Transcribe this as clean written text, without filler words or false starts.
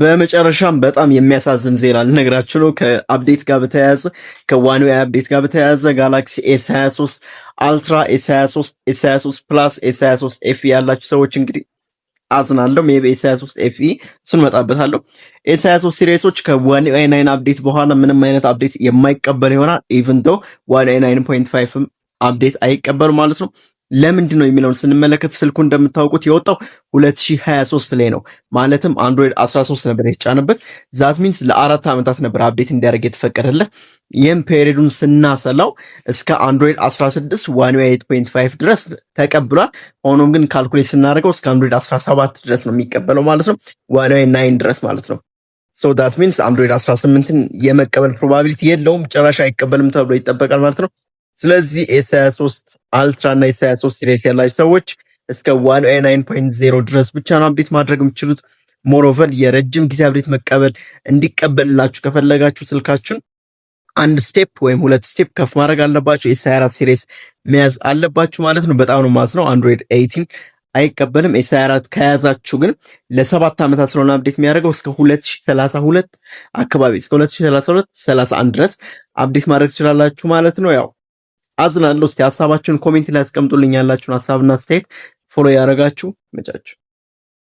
በመጨረሻም በጣም የሚያሳዝን ዜና ልነግራችሁ ነው። ከ update ጋር በተያያዘ፣ ከ One UI update ጋር በተያያዘ Galaxy S 23 Ultra፣ S 23፣ S 23 Plus፣ S 23 FE ያላችሁ ሰዎች እንግዲህ አዝናለሁ። Maybe S 23 FE እሱን እመጣበታለሁ። S 23 series ኦች ከ One UI 9 update በኋላ ምንም አይነት update የማይቀበል ይሆናል። Even though One UI 9.5ም update አይቀበሉ ማለት ነው። ለምንድን ነው የሚለውን ስንመለከት ስልኩ እንደምታውቁት የወጣው 2023 ላይ ነው። ማለትም Android 13 ነበር የተጫነበት። That means ለ4 ዓመታት ነበር update እንዲያደርግ የተፈቀደለት። ይህም period ኡን ስናሰላው እስከ Android 16 One UI 8.5 ድረስ ተቀብሏል። ሆኖም ግን calculate ስናደርገው እስከ Android 17 ድረስ ነው የሚቀበለው ማለት ነው። One UI 9 ድረስ ማለት ነው። So that means Android 18ን የመቀበል probability የለውም፣ ጭራሽ አይቀበልም ተብሎ ይጠበቃል ማለት ነው። ስለዚህ S 23 Ultra እና S 23 series ያላቸው ሰዎች እስከ One UI 9.0 ድረስ ብቻ ነው update ማድረግ የምትችሉት። Moreover የረጅም ጊዜ update መቀበል እንዲቀበልላችሁ ከፈለጋችሁ ስልካችሁን አንድ step ወይም ሁለት step ከፍ ማድረግ አለባችሁ። S 24 series መያዝ አለባችሁ ማለት ነው። በጣም ነው ማለት ነው። Android 18 አይቀበልም። S 24 ከያዛችሁ ግን ለ7 ዓመታት ስለሆነ update የሚያደርገው እስከ 2032 አካባቢ፣ እስከ 2032 31 ድረስ update ማድረግ ትችላላችሁ ማለት ነው። ያው አዝናለሁ። እስኪ ሀሳባችሁን comment ላይ አስቀምጡልኝ። ያላችሁን ሀሳብና አስተያየት follow ያደረጋችሁ መጫችሁ።